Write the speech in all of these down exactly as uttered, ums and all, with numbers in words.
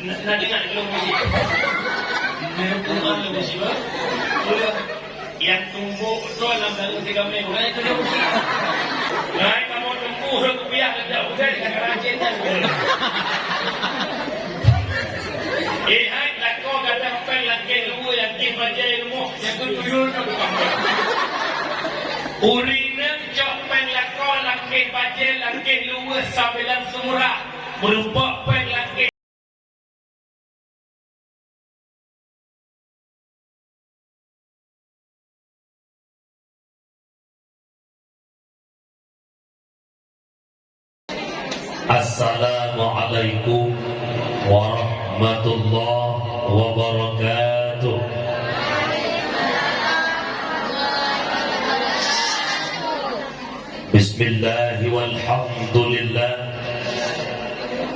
Na, na deungoe lôn meuji. Meupeugah lôn meuji, bah. Udah. Nyang tumbok beutôi lam dalam tiga minggu. Nah, itu dia. Nah, kamu tunggu, udah kupiah, udah, udah, udah, rajin, dah. Eh, hai, lakoe gadang péng lakèh luweue, lakèh bajèe rumoh, nyang keu tuyul tu bukan péng. Ureueng inong cok péng lakoe, lakèh bajèe, lakèh luweue, sabilan seumurah, meurumpok péng lakèh. Assalamualaikum warahmatullahi wabarakatuh. Bismillah walhamdulillah.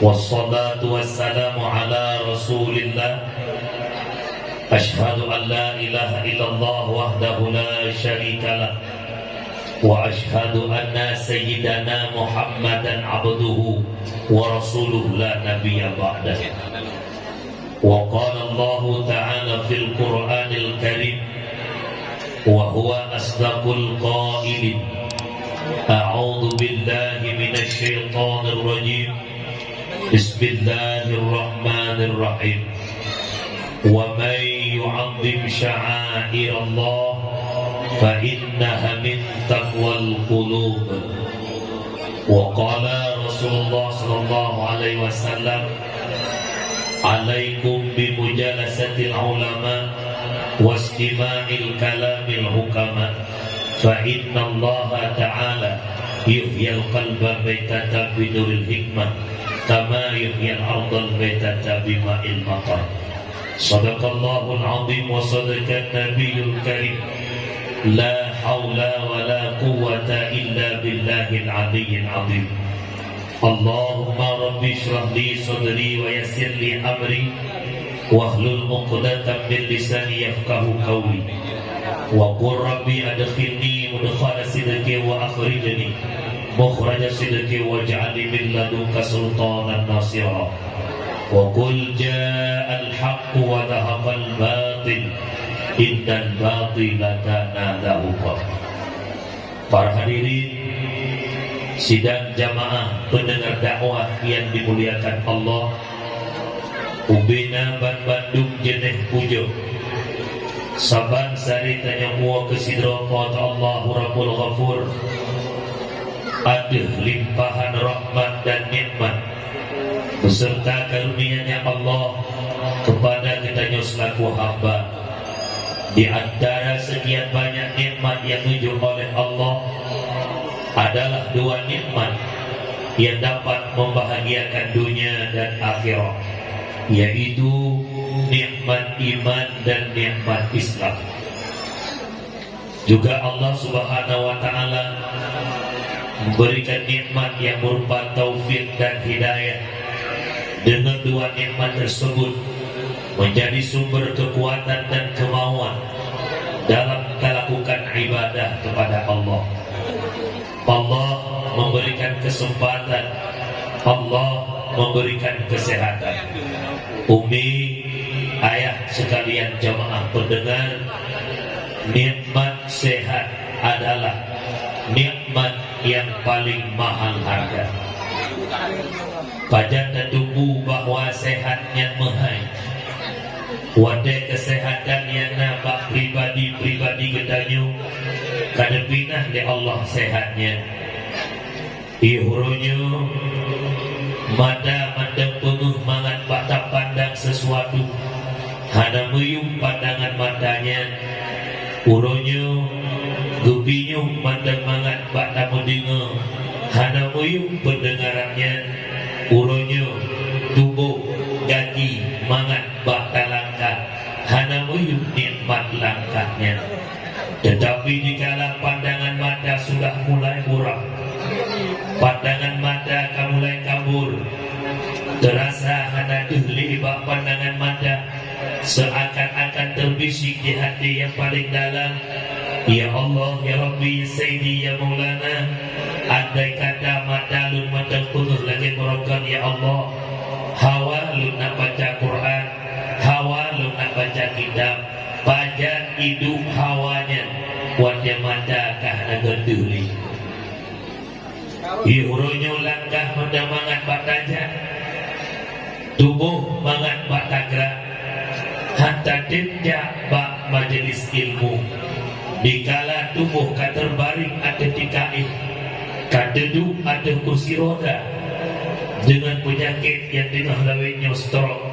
Wassalatu wassalamu ala Rasulillah. Asyhadu an la ilaha illallah wahdahu la syarikalah. Wa asyhadu anna sayyidana Muhammadan abduhu wa rasuluh la nabiyya ba'dah. Wa qala Allahu ta'ala fil Qur'anil Karim, wa huwa asdaqul qailin. A'udzu billahi minasy syaithanir rajim. Bismillahirrahmanirrahim. Wa man yu'azzim sya'airallah fa innaha min taqwal qulub. Wa qala Rasulullah sallallahu alaihi wasallam, "Alaikum bi mujalasatil ulama wastima'il kalamil hukama, fa innallaha ta'ala yuhyil qalba maitatan binuril hikmah, kama yuhyil ardal maitata bima'il matar." Sadaqallahul azim wa sadaqan nabiyyul karim. La haula wa la quwwata illa billahil aliyyil azim. Allahumma rabbi shrah li sadri wa yassir li amri wahlul uqdatam min lisani yafqahu qawli. Wa qul rabbi adkhilni mudkhala sidqin wa akhrijni mukhraja sidqin waj'al li min ladunka sultanan nasira. Wa qul ja'al haqqu wa zahaqal batil, innal batila kana zahuqa. Para hadirin sidang jamaah pendengar dakwah yang dimuliakan Allah, ubena banmandum jeuneh pujoe. Saban sari tanyoe woe keu sidroe Po teu Allahu Rabbul Ghafur ateueh limpahan rahmat dan nikmat beserta karunia-Nya Allah kepada geutanyoe selaku hamba. Di antara sekian banyak nikmat yang geujok oleh Allah adalah dua nikmat yang dapat membahagiakan dunia dan akhirat, yaitu nikmat iman dan nikmat Islam. Juga Allah Subhanahu wa Ta'ala memberikan nikmat yang berupa taufik dan hidayah. Dengan dua nikmat tersebut menjadi sumber kekuatan dan kemauan dalam melakukan ibadah kepada Allah. Allah memberikan kesempatan, Allah memberikan kesehatan. Umi, ayah sekalian jamaah pendengar, nikmat sehat adalah nikmat yang paling mahal harga. Pajan tateupeue bahwa sehat nyan meuhai. Watée keuseuhatan nyang na bak pribadi-pribadi geutanyoe ka neupinah lé Allah sehat nyan. Di uroe nyoe, mata mantong peungeuh mangat bak tapandang sesuatu, hana meuyum pandangan mata nyan. Uroe nyoe, geupinyueng mantong mangat bak tameudeungoe, hana meuyum peundeungaran nyan. Uroe nyoe, tuboh, gaki, mangat bak talangkah, hana meuyum nikmat langkah nyan. Tetapi dikala pandangan mata sudah mulai buram, pandangan mata ka mulai kabur, teurasa hana deuh lé bak pandangan mata, seakan-akan teubisik di até nyang paleng dalam, "Ya Allah, ya Rabbi, ya Sayyidi, ya Maulana, andai kata mata lôn mantong peungeuh lagée meurokon, ya Allah, hawa lôn na baca Di uroe nyoe langkah meuda mangat bak tajak, tuboh mangat bak tagrak, hana teutab jak bak majelis ilmu. Dikala tuboh ka teubareng ateueh tika éh, ka teuduek ateueh kursi roda, deungon peunyakét nyang teungoh lawét nyoe stroke,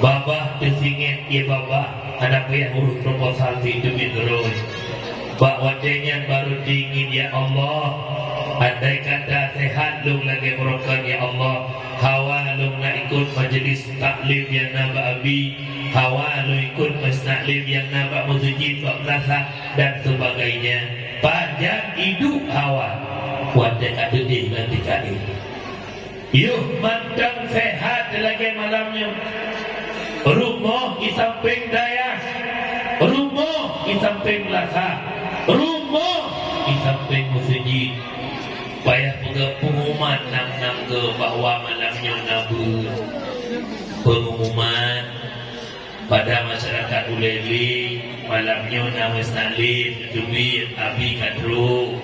babah teusingét, ya babah, hana payah ureuëng proposal teubiet droe. Bak watée nyan barô teuingat, "Ya Allah, andai kata seuhat lôn lagée barokon, ya Allah, hawa lôn na ikot majelis taklim nyang na bak Abi, hawa lôn ikot majelis taklim nyang na bak meuseujid, bak meulasah, dan sebagainya." Pajan iduek hawa watée ka teudeh lam tika éh. Yoh mantong seuhat lagée malam nyoe. Rumoh di sampéng dayah, rumoh di sampéng meulasah, rumoh di sampéng meuseujid. Payah peugah pengumuman nam-nam geuh bahwa malam nyoe na beuet. Pengumuman bak masyarakat Ulee Lheue, malam nyoe na meuseujid teubiet, Abi ka trok.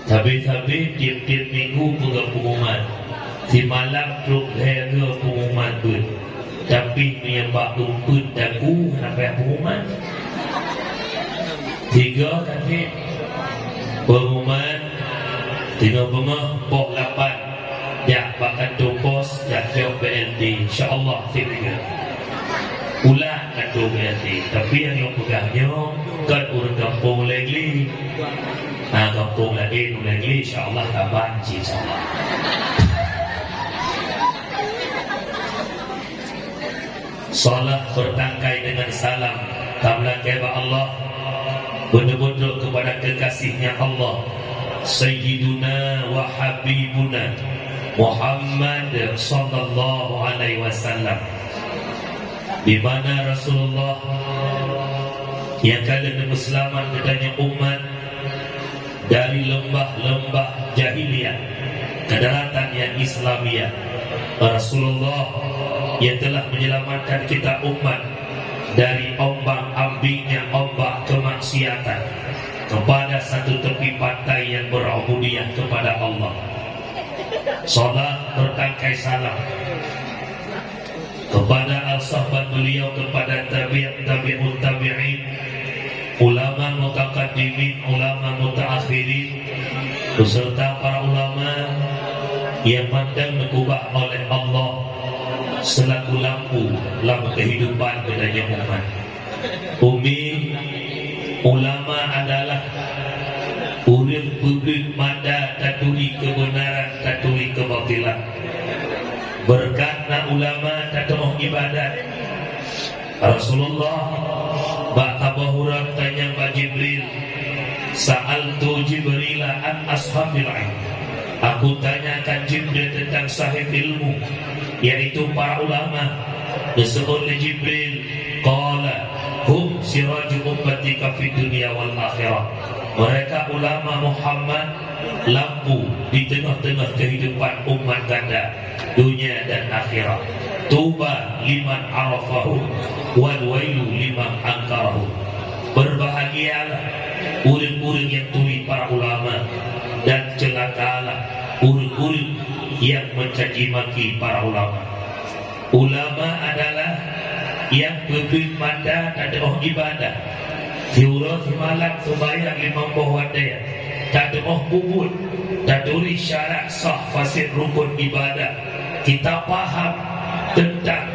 Sabe-sabe tieb-tieb minggu peugah pengumuman. Simalam trok lhée geuh pengumuman beuet. Tapi meunyoe bak umpet daku hana payah pengumuman. Tiga kali pengumuman, tiga beungoh poh lapan. Jak bak kantô pos, jak jok B L T, insya Allah, sip lagée. Ulah kantô B L T, tapi nyang lôn peugah nyoe kon ureuëng gampông Ulee Lheue. Na gampông laén Ulee Lheue, insya Allah, saban cit, insya Allah. Salat bertangkai dengan salam, tameulakée bak Allah, beutôi-beutôi kepada kekasihnya Allah, Sayyiduna wa Habibuna Muhammad sallallahu alaihi wasallam, di mana Rasulullah nyang ka lheueh neupeuseulamat geutanyoe umat dari leumbah-leumbah jahiliyah ke daratan yang Islamiyah. Rasulullah yang telah menyelamatkan kita umat dari ombang-ambingnya ombak kemaksiatan kepada satu tepi pantai yang berubudiyah kepada Allah. Salat bertangkai salam kepada al-sahabat beliau, kepada tabi', tabi'ut tabi'in, ulama mutakaddimin, ulama mutaakhirin, beserta para ulama yang mantong neukeubah oleh Allah selaku lampu lam kehidupan geutanyoe umat. Umi, ulama adalah ureuëng peubeuet mata taturi keubeunaran, taturi keubatilan. Beureukat na ulama tateuoh iébadat. Rasulullah bak Abu Hurairah tanyong bak Jibril, "Sa'altu Jibrila an ashabil ilm." Aku tanyakan Jibril tentang sahib ilmu, yaitu para ulama. Geuseuôt lé Jibril, qala, "Hum siraju ummatika fid dunya wal akhirah." Mereka ulama Muhammad, lampu di teungoh-teungoh kehidupan umat gata, dunia dan akhirat. Tuba liman arafahum, wal wailu liman angkarahum. Berbahagialah ureuëng-ureuëng yang turi para ulama, dan ceulakalah ureuëng-ureuëng yang mencaci maki para ulama. Ulama adalah yang peubeuet mata tateuoh iébadat, siuroe simalam seumayang limong boh watée, tateuoh peubuet, taturi syarat sah fasid rukun iébadat. Kita paham tentang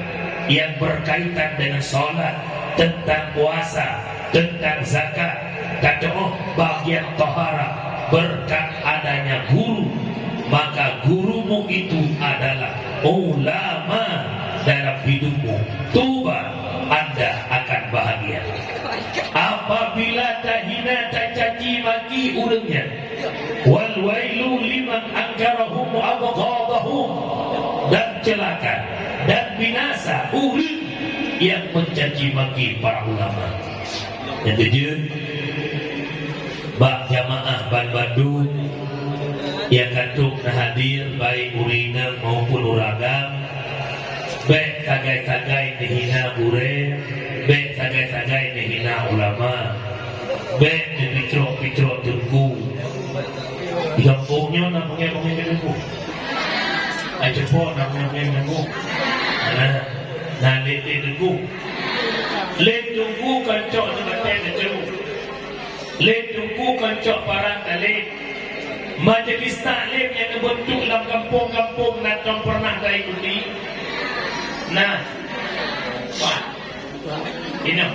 yang berkaitan dengan salat, tentang puasa, tentang zakat, tateuoh bagian taharah berkat adanya guru, maka gurumu itu adalah ulama dalam hidupmu. Tuba, anda akan bahagia. Apabila tahina, tacaci maki ureuëng nyan, wal wailu liman angkarahum wa abghadahum, dan celaka dan binasa ureuëng yang mencaci maki para ulama. Nyang keujeuet, bak jamaah banmandum nyang ka trok neuhadir, baik ureuëng inong maupun ureuëng agam, bék sagai-sagai neuhina gurée, bék sagai-sagai neuhina ulama, bék neupicrok-picrok teungku. Di gampông nyoe na beungéh-beungéh keu teungku. Ai, ceupok na beungéh-beungéh keu teungku. Na, na lé-lé teungku. Lé teungku kon cok nibak teuh teucok. Lé teungku kon cok paran talét. Majelis taklim nyang neubeuntuk lam gampông-gampông na tom pernah taikuti? Na. Wah. Inong.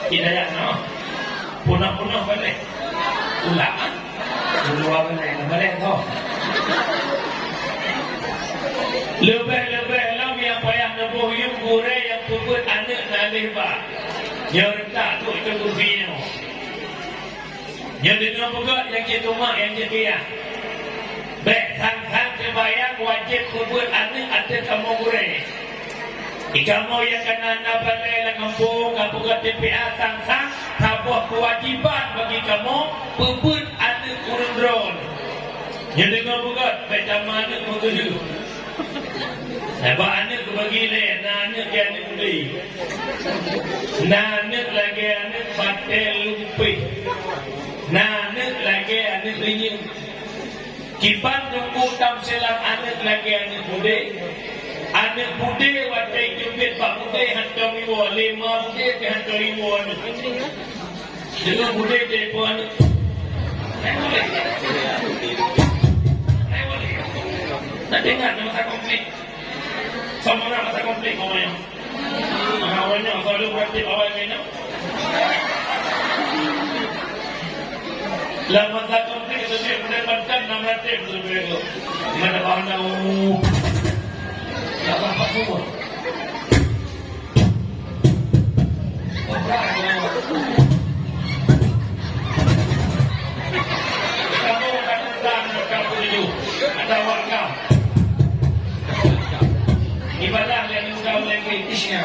Hidayah noh. Punah-punah balek. Ulak, ah. Ulua balek, balek toh. Leubeh-leubeh lom nyang payah neuboh yuem gurée nyang peubeuet aneuk na lheueh ba. Nyoe reutak duek cok kursi nyoe. Nyoe deungoe beugöt nyang jitumak nyang jipiah. Bék sang-sang teubayang wajéb peubeuet aneuk ateueh kamoe gurée. Di kamoe nyang ka na, na balée lam gampông ka peugöt T P A sang-sang saboh keuwajéban bagi kamoe peubeuet aneuk ureuëng droe. Nyoe deungoe beugöt, bék tamah aneuk meugeuleuh. Sabab aneuk geubagi lé, na aneuk lagée aneuk udeb. Na aneuk lagée aneuk batée lumpéh. Na aneuk lagée aneuk reunyeuk. Kiban teungku tamsilan aneuk lagée aneuk udeb. Aneuk udeb watée jeuet bak udeb hantom iwoe, lé ma udeb pih hantom iwoe aneuk. Deungon udeb telepon. Nak dengar nama tak komplit. Sama nak masa komplit orang yang. Orang yang selalu berarti awal ni nak. Lam masa komplit itu dia boleh bantai enam ratus lebih tu. Mana bahan tahu? Ya apa semua? Ibadah yang mudah oleh kritisnya.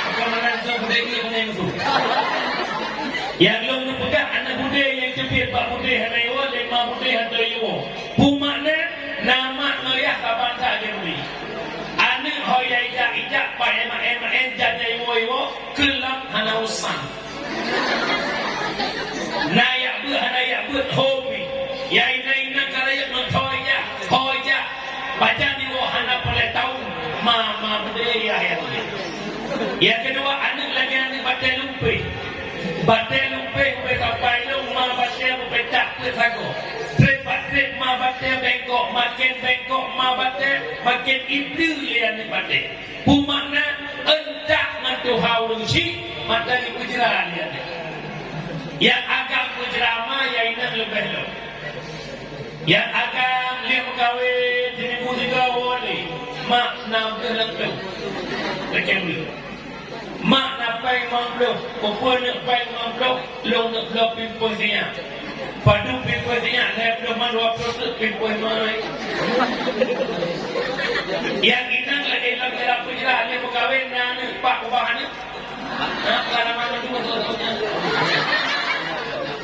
Bukan menang tu budaya dia menang tu. Yang lom tu pegang anak budaya yang jepit bak budaya hana iwa, lima budaya hana iwa. Peue makna, na mak ngon yah ka banta jeuet. Aneuk ho yai jak-ijak, bak emak-emak, jan yai woe-woe, keu lam hana usang. Na yak beuet, hana yak beuet, ho mi. Yai na inan ka rayeuk ngon ho ijak, ho ijak. Pajan iwoe hana peureulée taun, ma, ma beudé yah, yah. Nyang keudua, aneuk lagée aneuk batée lumpéh. Batée lumpéh ubé kapai lôn ma batée beupeutah peuet sagoe. Treb bak treb ma batée bengkok, maken bengkok ma batée, maken ibleue lé aneuk batée. Peue makna, euntak ngon tuha ureuëng chik, mata jipeujra lé aneuk. Nyang agam peujra ma, nyang inong leubeh lom. Nyang agam lheueh meukawen, siminggu sigoe woe lé, mak na beuh lam ploh. Macam ni. Mak na péng limong ploh, peue-peue neuk péng limong ploh, lôn neuk bloe pimpôi sinyak. Padub pimpôi sinyak, lhée ploh man dua ploh teuk pimpôi mai. Nyang inong lagée lam jalan peujra, lheueh meukawen na aneuk, pak ubah aneuk.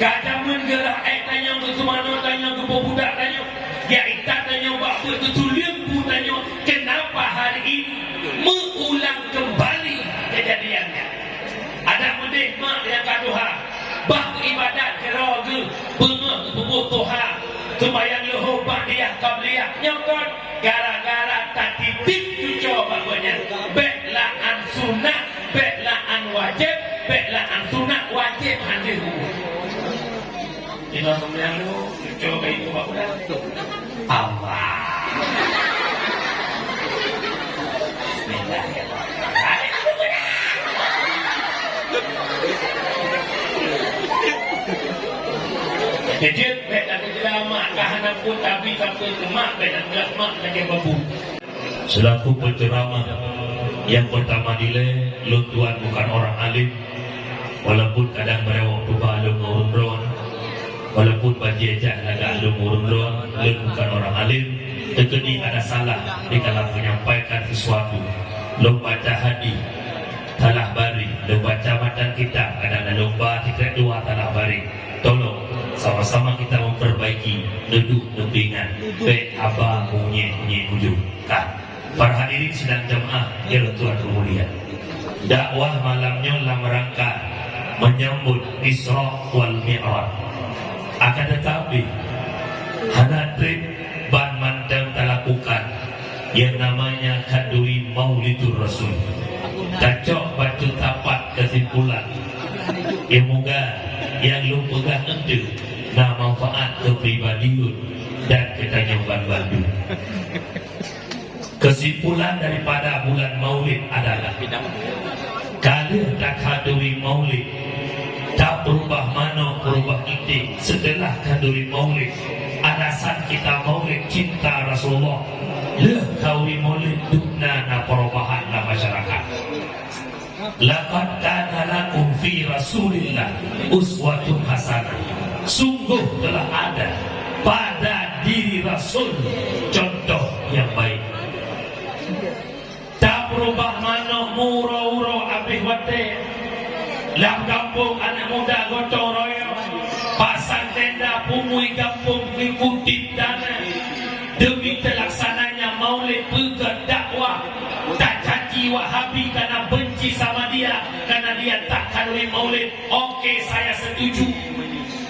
Ka jameun geurah ék tanyoe, geusumanoe tanyoe, geupeubudak tanyoe, geuita tanyoe bak beuet, geutuleueng bu tanyoe. Kenapa hari ini meuulang kembali kejadiannya? Adak meudeh mak nyang ka tuha, bah ibadat keudroe geuh, beungoh geupeubuet tuha, seumayang leuhô ba'diyah qabliyah nyoe kon. Gara-gara tatitip cucoe bak gobnyan, bék la'an sunat, bék la'an wajéb, bék la'an sunat wajéb han lheueh buet. Inong seumayang leuhô, cucoe ka ibu bak gobnyan. Allah. Bismillahirrahmanirrahim. Jeuet, bék tapeujra mak ka hana phon, tapi sapeue keu mak, bék tapeujra mak lagée babu. Selaku penceramah yang pertama dilée, lôn tuan bukan orang alim, walaupun kadang bak watée tuba lôn ngon ureuëng droe, walaupun bajée jak lagak lôn ngon ureuëng droe, lôn bukan orang alim, teukeudi ada salah di dalam menyampaikan sesuatu. Lôn baca hadis, salah baris, lôn baca matan kitab, kadang lôn ba sikrek dua salah baris. Tolong sama-sama kita memperbaiki, neuduek neupeuingat, bék haba meunyék-nyék ujong. Ka. Para hadirin sidang jamaah yang Tuhan mulia. Dakwah malam nyoe lam rangka menyambut Isra wal Mi'raj. Akan tetapi, hana treb ban mantong talakukan nyang namanya khanduri Maulidur Rasul. Tacok bacut tapat keusimpulan. Seumoga nyang lôn peugah eunteuk na manfaat keu pribadi lôn dan keu tanyoe banmandum. Kesimpulan daripada bulan Maulid adalah, ka lheueh takhanduri Maulid, tapeurubah manok peurubah iték seuteulah khanduri Maulid. Alasan kita Maulid cinta Rasulullah. Lheueh khanduri Maulid dum na, na perubahan lam masyarakat. Laqad kana lakum fi Rasulillah uswatun hasanah. Sungguh telah ada pada diri Rasul contoh yang baik. Tapeurubah manok meuuroe-uroe abéh watée. Lam gampông aneuk muda gotong royong, pasang tenda pumui gampông meukutit dana. Demi teulaksananya Maulid peugét dakwah, tacaci Wahabi kana benci sama dia, kana dia tak khanduri Maulid. Oke, saya setuju.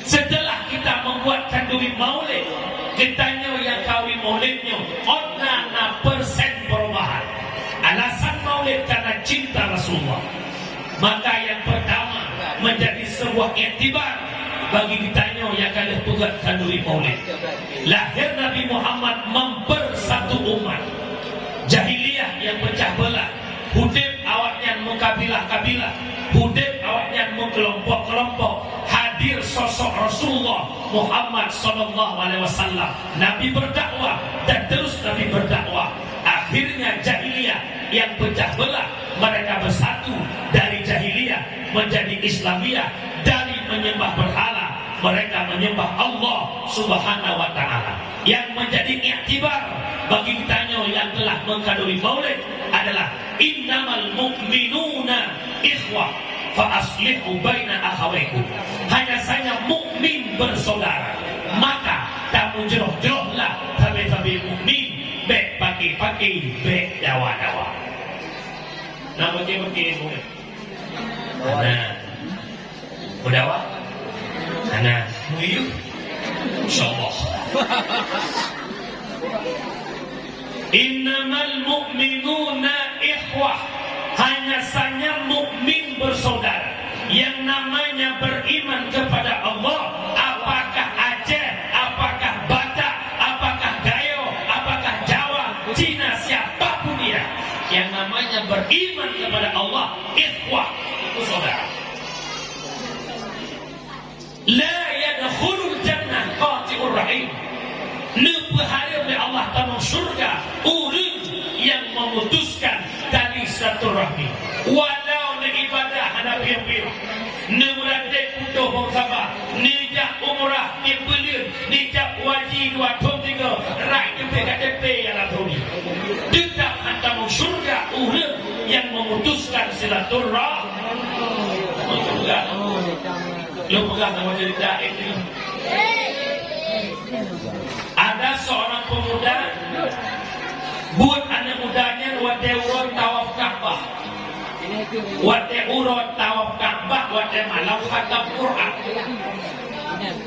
Setelah kita membuat khanduri Maulid, geutanyoe nyang khanduri Maulid nyoe, ôt na, na persen perubahan. Alasan Maulid karena cinta Rasulullah. Maka yang pertama menjadi sebuah iktibar bagi geutanyoe nyang ka lheueh peugét khanduri Maulid. Lahir Nabi Muhammad mempersatu umat. Jahiliyah yang pecah belah, udeb awaknyan meukabilah-kabilah, udeb awaknyan meukelompok-kelompok. Hadir sosok Rasulullah Muhammad sallallahu alaihi wasallam. Nabi berdakwah dan terus Nabi berdakwah. Akhirnya jahiliyah yang pecah belah, mereka bersatu dari jahiliyah menjadi Islamiyah, dari menyembah berhala mereka menyembah Allah Subhanahu wa Ta'ala. Yang menjadi iktibar bagi geutanyoe nyang telah mengkhanduri Maulid adalah, "Innamal mu'minuna ikhwah, fa aslihu baina akhawaikum." Hanya saja mukmin bersaudara, maka tameujroh-jrohlah sabe-sabe mukmin, bék paké-paké, bék dawa-dawa. Nah, bagi-bagi mukmin. Nah. Meudawa? Hana. Meuyuh? Insyaallah. Innamal mu'minuna ikhwah. Hanya saja mukmin bersaudara. Yang namanya beriman kepada Allah, apakah Aceh, apakah Batak, apakah Gayo, apakah Jawa, Cina, siapapun dia, yang namanya beriman kepada Allah, ikhwah, itu saudara. La yadkhulul jannah qati'ur rahim. Neupeuhareuem lé Allah tamong syurga ureueng nyang memutuskan tali silaturahmi. Walau neuibadah hana piôh-piôh, neumeuratéb putôh bong saba, neujak umrah tiep buleuen, neujak haji dua thôn tiga, rak teupeu K T P ya Rabbul. Teutap han tamong syurga ureueng nyang memutuskan silaturah-, syurga. Lôn peugah nama cerita ini. Ada seorang pemuda buet aneuk muda nyan watée uroe tawaf Ka'bah. Watée uroe tawaf Ka'bah, watée malam khatam Quran.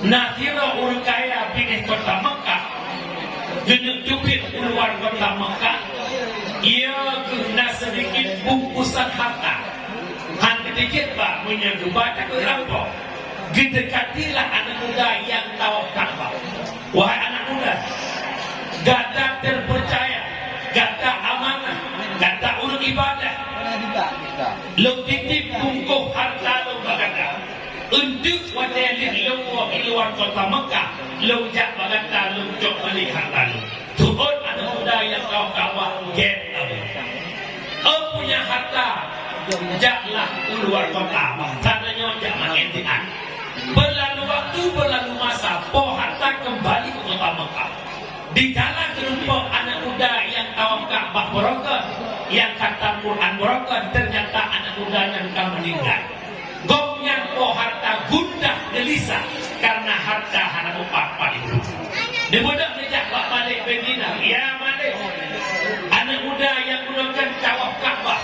Na sidroe ureueng kaya binéh kota Mekah, geuneuk teubiet u luwa kota Mekah, ie geuh na seudikit bungkusan harta. Han geuteujeuet bak meunyoe geuba takot rampok. Geudeukatilah aneuk muda nyang tawaf Ka'bah. Wahai aneuk muda, gata teupeucaya, gata amanah, gata ureueng ibadah. Lôn titip bungkôh harta lôn bak gata. Eunteuk watée lheueh lôn woe i luwa kota Mekah, lôn jak bak gata lôn cok balik harta lôn. Teuôt aneuk muda nyang tawaf Ka'bah gét abu. Oh punya harta, jaklah u luwa kota, bahasa tanyoe jak maén tian. Berlalu waktu, berlalu masa, po harta kembali ke kota Mekah. Dikala keurumpok aneuk muda nyang tawaf Ka'bah barokon, nyang khatam Quran barokon, ternyata aneuk muda nyan ka meuninggai. Gobnyan po harta gundah geulisah karena harta hana mupat paléng. Neubeudôh neujak bak Malik bin Dinar, "Ya Malik, aneuk muda nyang bunoe kan tawaf Ka'bah,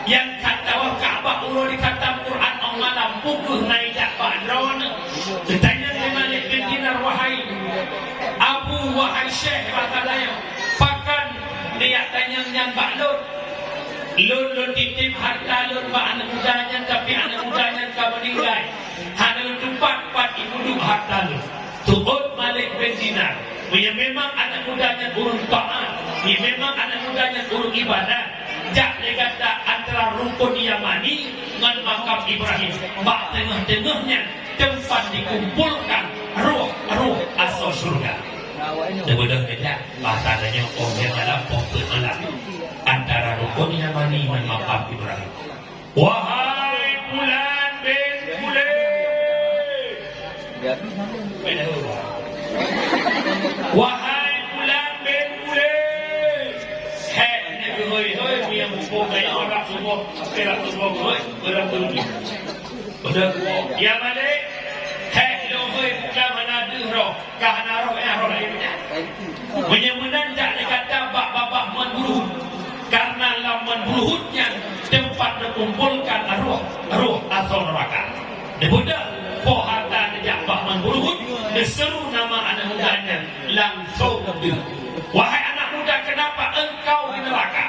nyang ka tawaf Ka'bah uroe jikhatam Quran 'oh malam, peu kheueh na ijak bak droeneuh?" Geutanyong lé Malik bin Nyan, nyan bak lôn. Lôn, lôn titip harta lôn bak aneuk muda nyan, tapi aneuk muda nyan ka meuninggai. Hana lôn tupat pat ibuduek harta lôn. Seuôt Malik bin Dinar. Meunyoe memang aneuk muda nyan ureueng taat, meunyoe memang aneuk muda nyan ureueng ibadat, jak lé gata antara rukun Yamani ngon makam Ibrahim. Bak teungoh-teungoh nyan teumpat dikumpolkan roh-roh asoe syeuruga. Teubeudôh neujak, bah tanyoe óh lheueh malam, poh peuet malam, antara rukun Yamani ngon makam Ibrahim. Wahai Fulan bin Fulan! Wahai Fulan bin Fulan! Hék, neugeuhôi-hôi, meunyoe muphom gaya orang suboh, kira suboh geuhôi, beureumbunyi. Udah, ya Malik, hék, lôn hôi, bukan hana deuh roh. Ka hana roh, eh, roh laén nyan. Meunyoe meunan jak lé gata bak babah Mon Buruhut, karna lam Mon Buruhut nyan teumpat neukumpolkan roh-roh asoe neuraka. Neubeudôh, poh harta neujak bak Mon Buruhut, neuseuru nama aneuk muda nyan langsong deuh. Wahai anak muda, kenapa engkau di neraka?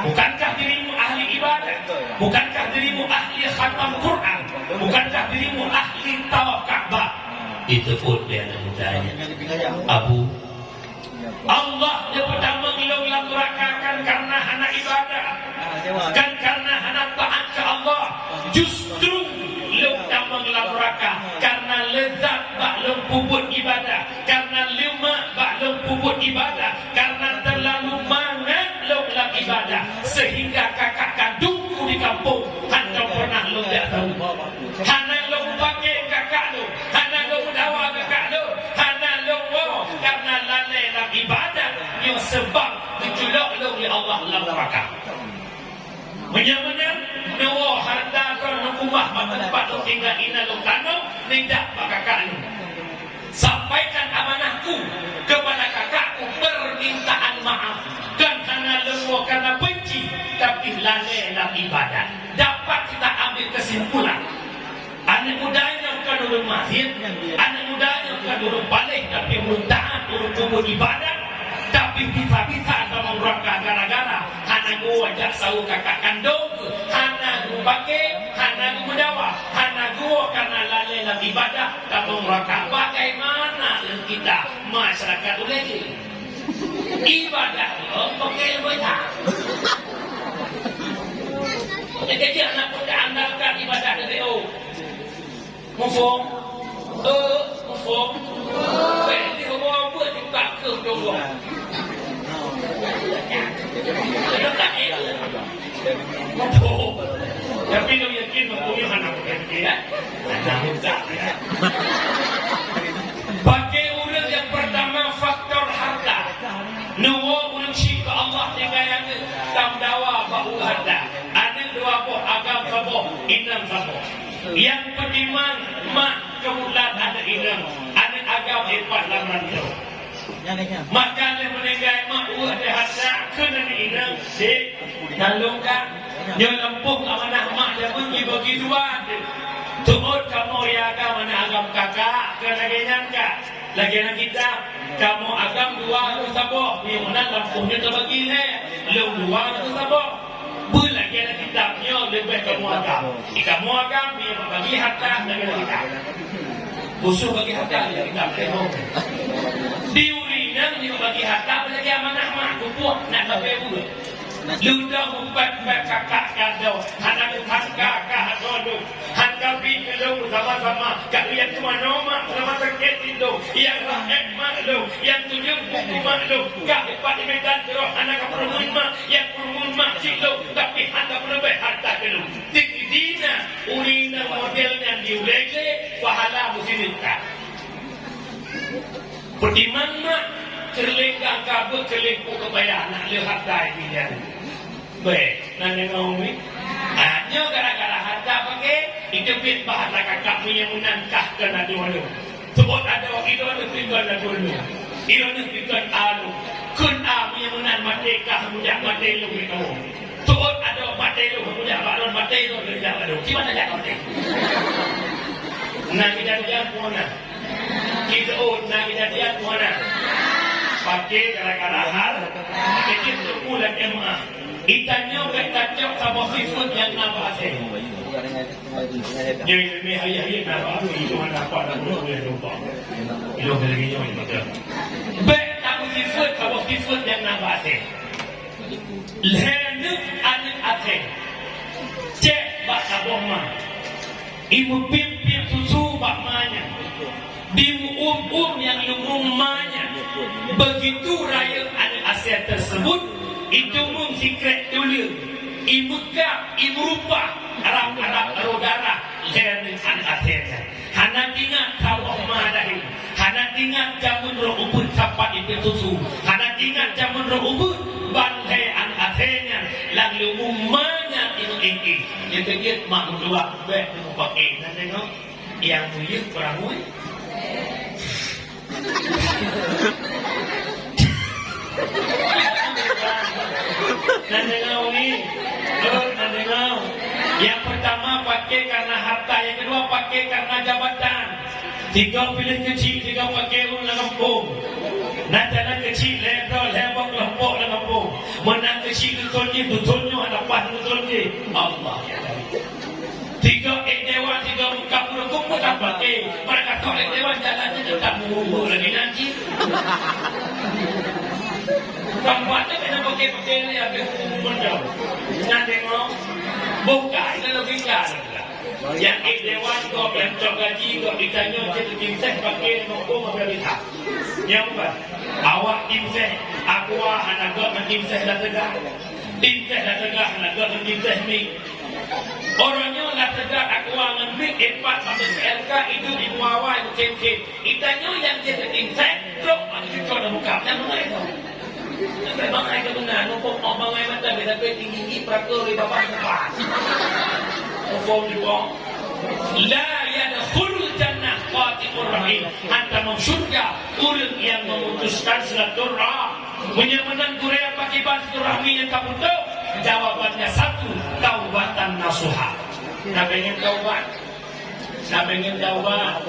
Bukankah dirimu ahli ibadah? Bukankah dirimu ahli khatam Quran? Bukankah dirimu ahli tawaf Ka'bah? Itu pun dia anak mudanya. Abu, Allah geupeutamong lôn lam neuraka kan karena hana ibadah, kan karena hana taat keu Allah. Justru lôn tamong lam neuraka karena leuzat bak lôn peubuet ibadah, karena leumah bak lôn peubuet ibadah, karena terlalu mangat lôn lam ibadah, sehingga kakak kandungku di kampung hantom pernah lôn jak tau. Hana lôn pake kakak lôn, hana lôn dawa kakak lôn, hana lôn woe karena lalai lam ibadah. Nyoe sebab geuculok lôn lé Allah lam neuraka. Meunyoe meunan, neuwoe harta droe neukeumah bak teumpat lôn tinggai inan lôn tanoh, neujak bak kakak lôn. Sampaikan amanahku kepada kakakku, permintaan maaf. Kan hana lôn woe karena benci, tapi lalai lam ibadat. Dapat kita ambil kesimpulan, aneuk muda nyoe kon ureueng maksiet, aneuk muda nyoe kon ureueng paléh, tapi ureueng taat, ureueng peubuet ibadat, tapi bisa-bisa tamong neuraka gara-gara hana geuwoe jak saweue kakak kandong, hana geupake, hana geumeudawa, hana geuwoe karena lalai lam ibadat, tamong neuraka. Bagaimana dengan kita, masyarakat ulée jih? Ibadat nyoe pake ibadat. Jadi, aneuk muda andalkan ibadat di B O. Muphom? Eh, muphom? Bèk di hawa buet juga keu jodoh. Muphom. Tapi lôn yakin muphom nyoe hana mungkin, ya. Hana mungkin, ya. Bagi ureueng nyang pertama faktor harta. Neuwoe ureueng syik bak Allah tinggai aneuk, tameudawa bak ureueng harta. Aneuk dua boh, agam saboh, inong saboh. Nyang peutimang mak keubeutulan aneuk inong, aneuk agam ipat lam rantô. Maka lheueh meuninggai mak, ureueng lheueh harta kheun aneuk inong, "Dek, tolong kak, nyoe lampôh amanah mak jameun jibagi dua deh. Teuôt kamoe ya agam aneuk agam kakak, keu lagèe nyan kak." Lagèe lam kitab, kamoe agam dua reutôh saboh, meunyoe meunan lampôh nyoe teubagi lhèe, lôn dua reutôh saboh. Beulagèe lam kitab nyoe leubeh kamoe agam. Di kamoe agam, meunyoe bagi harta lagèe lam kitab. Khusus bagi harta lagèe lam kitab, lagèe nyoe. Di ureueng inong meunyoe bagi harta lagèe amanah mak, kupuih nak sabe buet. Lôn dong mupat-pat kakak ka dong, hana kuthangka ka asoe lôn. Han kabi keu lôn beusama-sama, ka lôn jak teumanoe mak, beusama sakét cit lôn. Nyang rahet mak lôn, nyang tunyok buku mak lôn, ka dipat di meudan keudroe hana kapeurumun mak, nyang peurumun mak cit lôn, tapi han kapeuleubeh harta keu lôn. Dikidina ureueng nyang model nyan di ulèe lé, pahala meusineuk that. Peutimang mak, keureulèe ka beuet keuleupok keu payah, nak lheueh harta jih nyan. Bèk, na deungö umi? Ah, nyoe gara-gara harta pake, iteubiet bak harta kakak, meunyoe meunan kah keu na dua lôn. Seubot adoe, iroe neuh pikon na dua lôn. Iroe neuh pikon a lôn. Kheun a, meunyoe meunan maté kah, meujak maté lôn lé kamoe. Seubot adoe maté lôn, meujak bak lôn maté lôn, meujak bak lôn. Kiban tajak maté? Na kejadian pun na. Kita, oh, na kejadian pun na. Paké gara-gara hal, kecil teupeu lakée meuah. Itanyoe bék tacok saboh sifeuet nyang na bak asée. Nyoe leubeh hayah-hayah na bak asée, itu mana apa nak bunuh boleh lupa. Itu lagi nyoe betul. Bék tamu sifeuet saboh sifeuet nyang na bak asée. Lhée neuk aneuk asée cék bak saboh ma, imeupiep-piep susu bak ma nyan, dimeu'um-um nyang leu'um ma nyan. Begitu rayeuk aneuk asée tersebut, iteumeung sikrék tuleueng, imeugab, imeurupah, rab-rab roh darah lhée neuk aneuk asée nyan. Hana tingat saboh ma dahé, hana tingat jameun roh ubeut sapat ipeususu, hana tingat jameun roh ubeut ban lhée aneuk asée nyan lam leu'um ma nyan imeu'ék-ék. Nyang keujeuet mak meutuah bék teumeupaké. Nan deungoe, nyang buyeuet peurangui. Nan deungoe umi, nan deungoe. Nyang peurtama paké karena harta, nyang keudua paké karena jabatan. Sigoe piléh keuchik, sigoe paké ureueng lam gampông. Na jalan keuchik, lhée droe, lhée boh keulompok lam gampông. Meunan keuchik dusun jih, dusun nyoe hana paih dusun jih. Allah. Tiga ék dewan, tiga muka peurukup pun tak pakai. Mereka tolak dewan jalan je tetap muruk lagi nanti. Bukan buat tu kena pakai-pakai ni habis umur jauh. Nak tengok. Bukan, itu logika. Yang ék dewan kau, yang cok gaji kau, ditanya je tu tim seh pakai lima puluh habis lihat. Yang bukan. Awak tim seh, aqua hana gok ngon tim seh dah tegak. Tim seh dah tegak hana gok ngon tim seh mik. Orang nyoe lah tegak aqua ngon mik empat sampai P L K idup di Muawai mungkin-mungkin. Itanyoe nyang jeuet keu insek, trok bak cucok dan buka. Nyang bangai tu. Nyang bangai tu beuna, nupok mak bangai mata, beda pe tinggi-tinggi, perakeu di babah depan. Ufong di bawah. La yadkhulul jannah qati'ur rahim. Hana tamong syurga ureueng nyang memutuskan silaturahmi. Meunyoe meunan gurée pakiban silaturahmi nyang ka putoh, jawabannya satu, taubatan nasuha. Na pengen taubat? Na pengen taubat?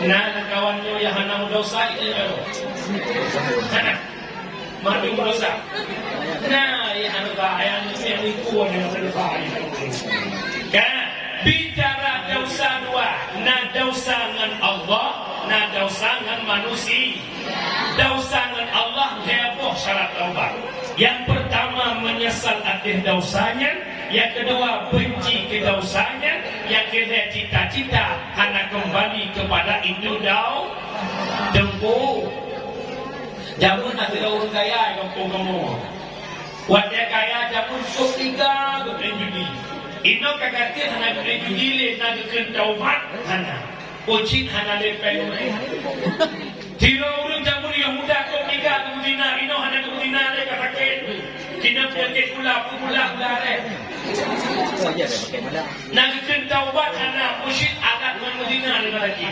Na, na kawan nyoe nyang hana meudosa, itu baru. Hana. Madu meudosa. Na, nyang hana bahaya, nyang nipu, nyang hana bahaya. Kan? Bicara dosa dua, na dosa ngon Allah, na dosa ngon manusia. Dosa ngon Allah lhée boh syarat taubat. Nyang peurtama meunyeusal ateueh dosa nyan, nyang keudua beunci keu dosa nyan, nyang keulhée cita-cita hana keumbali keupada indatu dau-, teungku. Jameun na sidroe ureueng kaya di gampông kamoe. Watée kaya jameun sôk tiga geuh main judi. Inoe ka gaki hana geumain judi lé, na geukheun taubat hana. Ucit hana lé péng. Sidroe ureueng jameun nyang muda kok tiga geumeuzina, inoe hana geumeuzina lé ka sakét. Keuneuk peunyakék gula, peugula gula lé. Na geukheun taubat hana, ucit adat ngon meuzina lé lagée.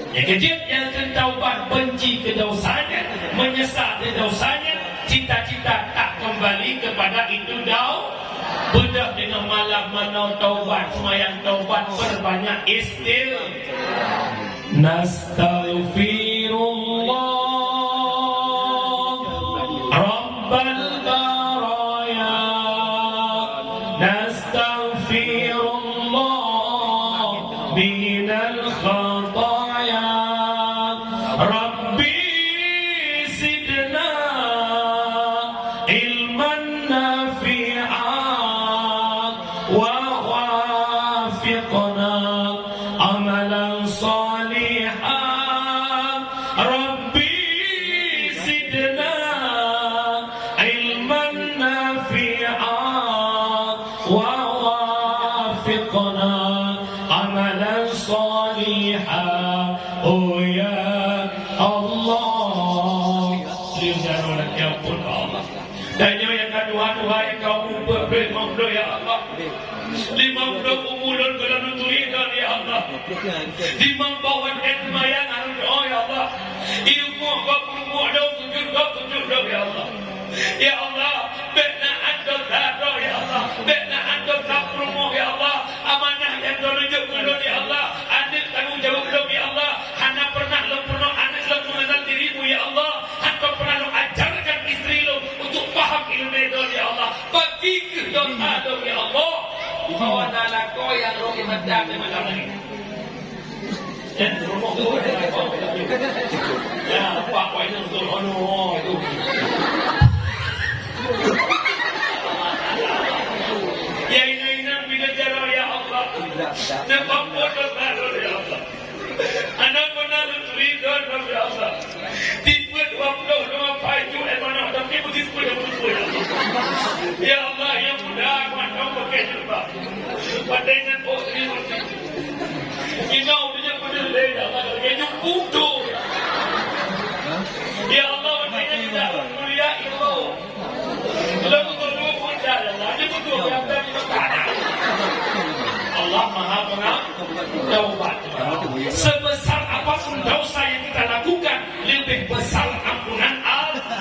Nyang keujeuet nyang kheun taubat beunci keu dosa nyan, meunyeusal keu dosa nyan, cita-cita tak keumbali keupada indatu dau-, beudôh deungon malam manoe taubat, seumayang taubat, peurbanyak istighfar. Nastaghfirullah Rabbal baraya. Nastaghfirullah minal khataya. Rabbi zidna ilman nafi'a wa wafiqna amalan saliha. Rabbi zidna ilman nafi'a wa wafiqna amalan saliha. Oh ya Allah. Lheueh nyan lôn ampôn, Allah. Dan nyoe nyang ka tuha-tuha nyang ka umu peuet ploh limong ploh, ya Allah. Limong ploh umu lôn gohlom lôn turi lôn, ya Allah. Limong boh watée seumayang harôh doa, ya Allah. Iruku' gob, ruku' lôn, sujud gob, sujud lôn, ya Allah. Ya Allah, bék na atoe droe, ya Allah. Bék na atoe peurumoh, ya Allah. Amanah nyang droeneuh jok keu lôn, ya Allah. Aneuk tanggong jaweueb lôn, ya Allah. Hana pernah lôn peurunoe aneuk lôn meungenal diri-Mu, ya Allah. Ridho, ya Allah, bagi keuh dosa lôn, ya Allah. Bahwa na lakoe nyang roh ibadat di malam nyoe. Dan rumoh tu, ya, Pak, Pak, itu betul, oh, no, itu. Ya, inang-inang, bila jalan, ya Allah. Sebab bodoh, ya Allah. Aneuk meunan lôn ridho, ya Allah. Tipeu dua ploh lôn apai ju, eh, manok, tapi beutipeu nyang beutipeu, ya Allah. Ya Allah, nyang muda, mantong pakai jilbab. Pakai nyan, oh, ini mesti. Inoe ureueng nyan beudeuh lé, ya Allah, lagèe nyoe putoh. Ya Allah, pakai nyan tidak mulia, ya Allah. Allah Maha Pengampun. Taubat. Sebesar apapun dosa yang kita lakukan, lebih besar ampunan Allah.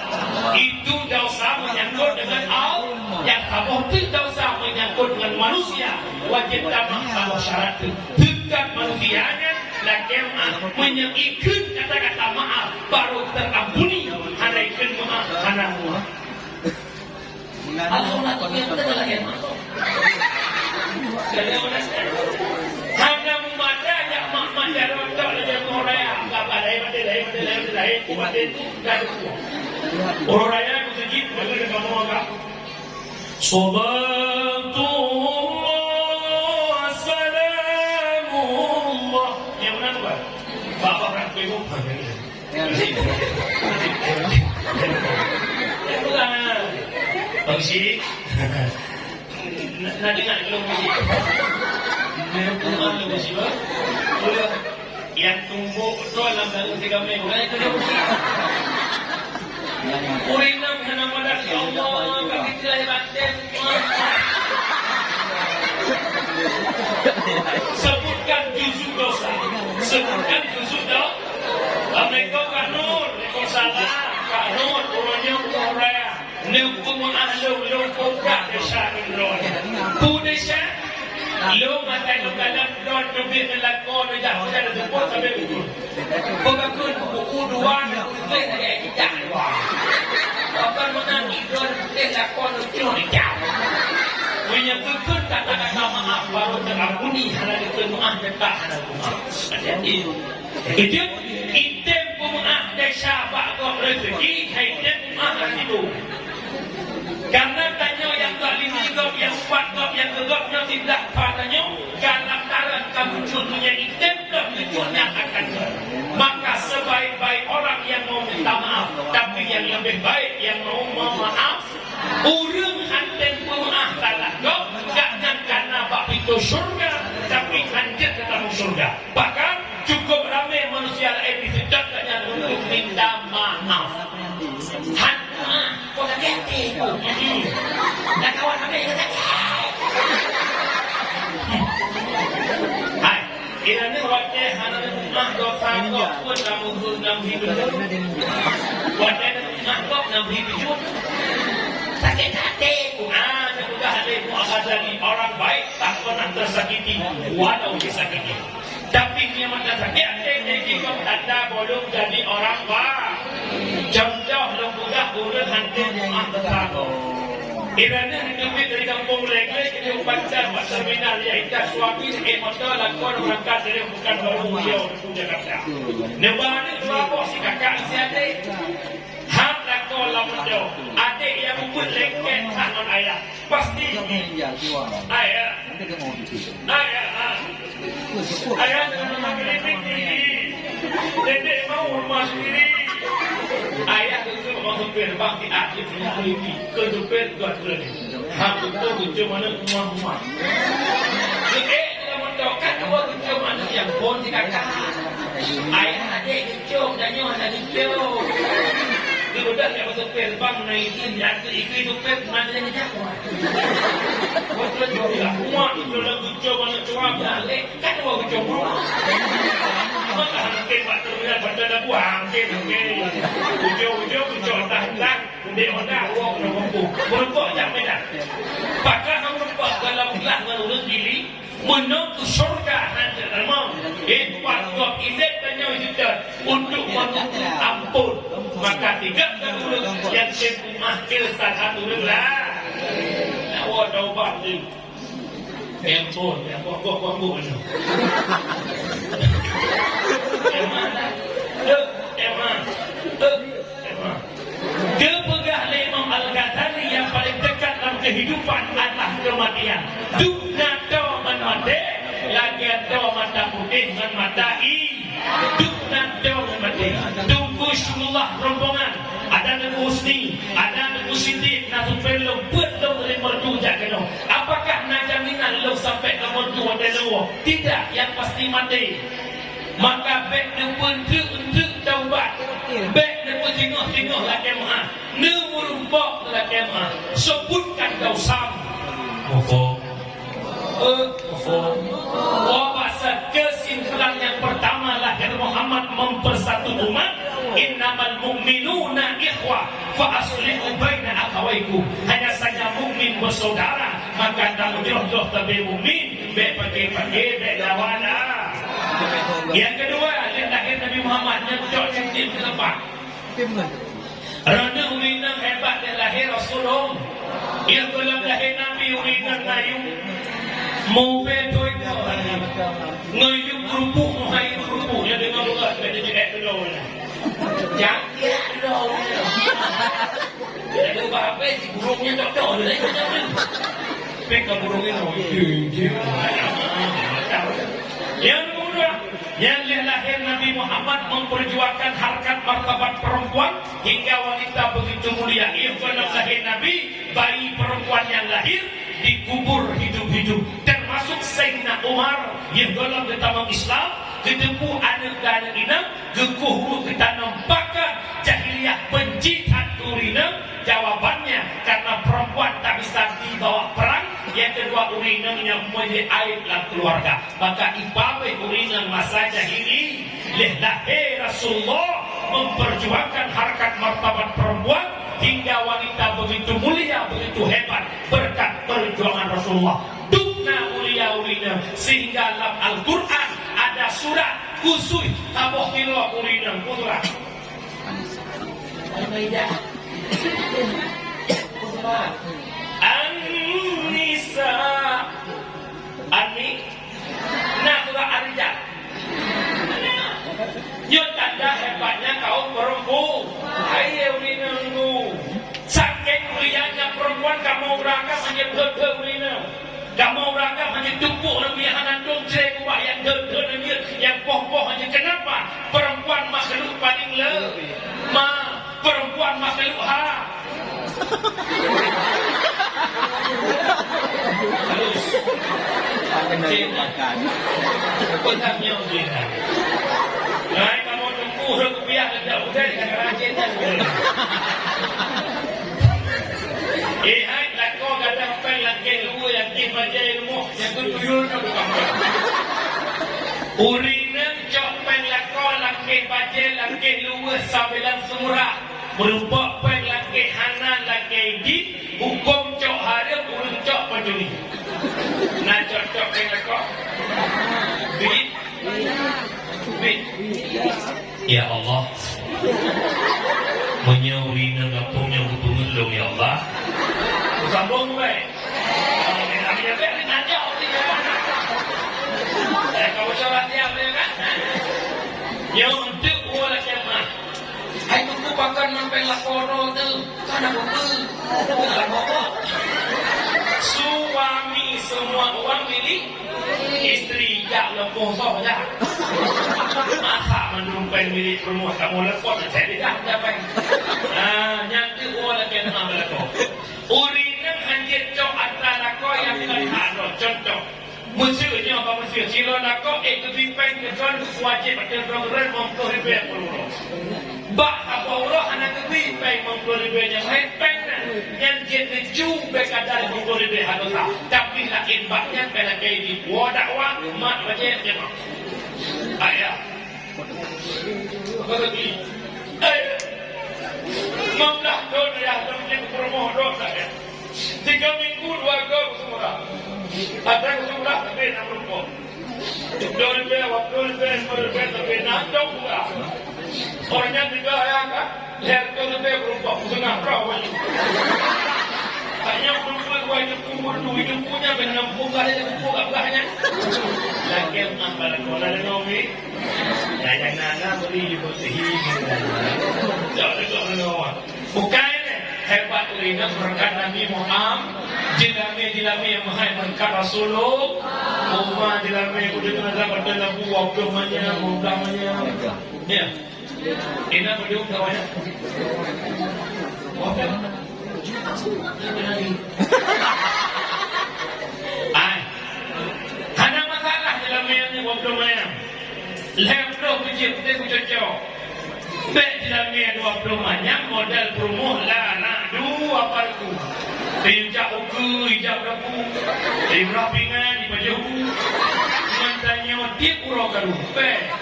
Itu dosa menyangkut dengan Allah. Yang saboh tu dosa menyangkut dengan manusia. Wajib tamah saboh syarat tu. Teuka manusia nyan lakèe meu'ah, meunyoe ikheun kata-kata maaf, baru terampuni. Hana ikheun meu'ah, hana meu'ah. Alhamdulillah, tapi yang penting lagi. Hana meumada jak mak-mak jaroe tok lagèe ureueng raya. Enggak apa, lain mati, lain mati, lain mati, lain mati, lain mati. Ureueng raya meuseujid, mana dengan kamu agak? Salatullah, salamullah. Yang mana tu, Pak? Bapak nak bingung. Bang Syik. Nak, nak dengar dulu, Bang Syik. Nak dengar dulu, Bang Syik, bah. Boleh. Yang tumbok tu dalam dalam tiga minggu. Ureueng inong hana madah, ya Allah, bagi cerai batin. Sebutkan juzuk dosa. Sebutkan juzuk dosa. Assalamualaikum, Kak Nur. Waalaikumsalam. Kak Nur, ureueng nyoe ureueng. Neupeumeu'ah lôn, lôn peugah desya lôn. Peue desya? Lôn masa lôn kalon droe teubiet ngon lakoe, neujak peugah, neuseupôt sabe ukeue. Peue geukheun, buku dua, neutuléh lagèe cicak dua. Pakon meunan, idroe neutuléh, lakoe neucok, neucap. Meunyoe geukheun kata-kata maaf, baru teuampuni, hana geukheun maaf, teutap hana geukheun maaf. Hati-hati. Keujeuet, item peumeu'ah desya bak gob reuzeki, hai item peumeu'ah reuzeki. Karena tanyoe nyang zalimi gob, nyang upat gob, nyang keu gob nyoe siblah pat tanyoe, ka lantaran ka muncul meunyoe item gob muncul nyang akan gob. Maka sebaik-baik orang yang mau minta maaf, tapi yang lebih baik yang mau memaaf. Ureueng han tem peumeu'ah salah gob, gobnyan ka na bak pintoe syeuruga, tapi han jeuet keu tamu syeuruga. Bahkan, cukup ramé manusia laén jiseutôt gobnyan untuk minta maaf. Han, ah, kok sakét hati ku. Hmm. Dah kawan ramé, sakét. Hai, inan watèe hana neupeugah dosa gob pun lam usul lam hidup. Watèe neupeugah gob lam hidup. Sakét hati ku. Ah, neupeugah lé Muhammad tadi, orang baik tak pernah tersakiti, walau disakiti. Tapi meunyoe mata sakét hati, tanda bolong jadi orang baik. Contoh lôn peugah, ureueng han tem maaf teusaboh. Inan teubiet dari gampông Legle, keuneuk pantat bak terminal, ya, intat suami, eh, moto lakoe beurangkat dari Pekanbaru, Riau, ke Jakarta. Neuba aneuk dua boh, si kakak, si adék. Hab lakoe lam moto, adék nyang mubuet lengket that ngon ayah. Pasti. Ayah. Ayah, ah. Ayah dengan mama keripik tinggi. Dedek mau rumah sendiri. Ayah keukeue bak supir, bang, di akhir punya hari ini. Keu supir, buat bulan ni. Ha, betul, betul mana rumah-rumah. Dedek dalam motor, kan dua cucuk aneuk nyang phôn di kakak. Ayah, adék cucuk, dan nyoe hana cucuk. Dia bedah yak betul supir, bang, naik izin, diatur ikui supir, mana dia jawab. Betul juga. Rumah itu dalam cucuk aneuk tua, balik. Kan dua ujong rumah. Maka mungkin bak terminal, bak dalam buah, mungkin, mungkin. Ujong-ujong, ujong entah-entah, udek Honda, wong nak mampu. Meureumpok jak Medan. Pakon han meureumpok dalam glah ngon ureueng diri, meunyoe keu syurga han jeuet tamong. Eh, pat gob ilét tanyoe jeuet untuk menuntut ampôn. Maka tingkat dahulu yang tempuh mah ke salah satu lah. Nak buat taubat ni. Tempun, tempun, buat, buat, buat, buat. Emang lah. Dek, emang. Dek, emang. Geupeugah lé Imam Al-Ghazali, yang paling dekat dalam kehidupan adalah kematian. Dum na tô ngon maté, lagèe tô mata putéh ngon mata i. Dum na tô ngon maté. Teungku Syukurullah rombongan, ada Teungku Husni, ada Teungku Siddiq, na supir lôn, buet lôn dari merdu jak keunoe. Apakah na jaminan lôn sampai ke merdu watèe lôn woe? Tidak, yang pasti maté. Maka bèk neupeuntreuk-ntreuk taubat. Bèk neupeusingoh-singoh lakèe meu'ah. Neumeurumpok lakèe meu'ah. Sebutkan dosa. Mufhum? Eh, mufhum? Wa ba'sa, kesimpulan yang pertama lah kata Muhammad mempersatu umat. Innamal mu'minuna ikhwah, fa aslihu baina akhawaikum. Hanya saja mukmin bersaudara, maka tameujroh-jroh sabe mukmin, bèk paké-paké, bèk lawan lah. Yang kedua, lheuh lahé Nabi Muhammad, nyan cok tiep-tiep keu teumpat. Droeneuh ureueng inong hebat lheuh lahé Rasulullah. Yôh gohlom lahé Nabi ureueng inong na yum. Mubé thoi po. Ngon yum keurupuk, muhai yum keurupuk. Nyang deungoe beureukat, bèk teujeut dulu. Nyang kiak dulu. Jadi, bah, apa si burung nyan cocok dulu, eh, macam tu. Tapi kalau burung nyan, oh, dia, dia. Yang kedua, yang lahir Nabi Muhammad memperjuangkan harkat martabat perempuan hingga wanita begitu mulia. Yang pernah lahir Nabi, bayi perempuan yang lahir dikubur hidup-hidup. Termasuk Sayyidina Umar, yang dalam keutamaan Islam, geuteupeue aneuk dan aneuk inong, geukuh ureueng geutanam pakan jahiliyah benci that keu ureueng inong? Jawabannya, karena perempuan tak bisa dibawa perang. Yang kedua, ureueng inong nyang meunjadi aib lam keluarga. Maka ipabeh ureueng inong masa jahili, lheuh lahé Rasulullah memperjuangkan harkat martabat perempuan hingga wanita begitu mulia, begitu hebat berkat perjuangan Rasulullah. Dum na mulia ureueng inong, sehingga lam Al-Quran ada surat khusus saboh sidroe ureueng inong. Peue surat? An-Nisa. An-Ni-, na surat Ar-Rijal. Nyoe tanda hebatnya kaum perempu-, hai ureueng inong. Sakét mulianya perempuan, kamoe ureueng agam hana beuet-beuet ureueng inong. Kamoe ureueng agam hana tumpôk lom, nyang hana dong cre ubak nyang deuet-deuet nyan, nyang poh-poh nyan. Kenapa? Perempuan makhluk paling lemah. Perempuan makhluk ha. Halus. Cina. Pegang nyoe Cina. Hai, kamoe teungku, rhot kupiah, geujak udép, kadang-kadang Cina. Eh, hai, lakoe gadôh péng lakèe luweue, lakèe bajèe rumoh, nyang keu tuyul nyoe tukang péng. Ureueng inong cok péng lakoe, lakèe bajèe, lakèe luweue sabilan seumurah. Meurumpok péng lakèe hana, lakèe jih, huköm cok hareuem, ureueng cok pancuri. Na cok-cok péng lakoe? Bit. Bit. Ya Allah. Meunyoe ureueng inong gampông nyoe geupeungeut lôn, ya Allah. Beusambông bèk. Amin, amin, ya, bèk, amin, aja, amin, ya. Eh, kamu sholat ya, amin, kan? Nyoe untuk ulah jamaah. Hai teungku, pakon man péng lakoe droe teuh, ka na peue-peue. Suami semua uang milik istri, jak leupah soh jak. Masa mandum péng milik peurumoh kamoe leupah, tak jadi dah, dah péng. Ah, nyan teuh ulah lagèe na bak lakoe. Ureueng inong hanjeuet cok atra lakoe nyang kon hak droe. Contoh, Meuseu nyoe bak meuseu, sidroe lakoe ék geubri péng keu droe wajéb ateueh droe keudroe limong ploh ribèe per uroe. Bak saboh uroe hana geubri péng limong ploh ribèe nyan, hai péng nyan, nyan jeuet neuju bèk kada limong ploh ribèe hana sah. Tapi laén bak nyan, bèk lakèe jiwoe dakwah, mak bajèe jemaah. Ayah. Begitu. Eh, lima belas thôn ya, lôn jeuet peurumoh droe saja. Tiga minggu dua go keu seumurah. Ada keu seumurah tapi na meurumpok. Dua ribèe, dua ribèe, lima ribèe tapi na dong murah. Orang nyan tiga ya kan? Lhèe reutôh leubeh, peurumpok peuseunang droe baju. Tanyoe peurumpok wai teungku merdu, teungku nyan bèk na muphom, ka lheueh teungku ka peugah nyan. Lakèe meu'ah bak lakoe na deungoe, weh. Nyang na, na bri jipeutehi. Cok deungoe, deungoe. Bukai nyan, hebat ureueng inong beureukat Nabi Muhammad. Jeulamé-jeulamé nyang meuhai beureukat Rasulullah. Uma jeulamé kudu keuneuk dapat lampu dua ploh manyam, dua ploh manyam. Ya. Ina baju kawan. Oke. Ai. Hana masalah dalam maya ni dua puluh manyam. Lhèe ploh biji putih kucocok. Bèk dalam maya dua puluh manyam modal promo lah nak dua apa tu. Ijak uku, ijak dapu. Ijak pingan, ijak jauh. Ngon tanyoe tiep uroe karu. Bèk.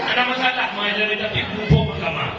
Hana masalah, maya tapi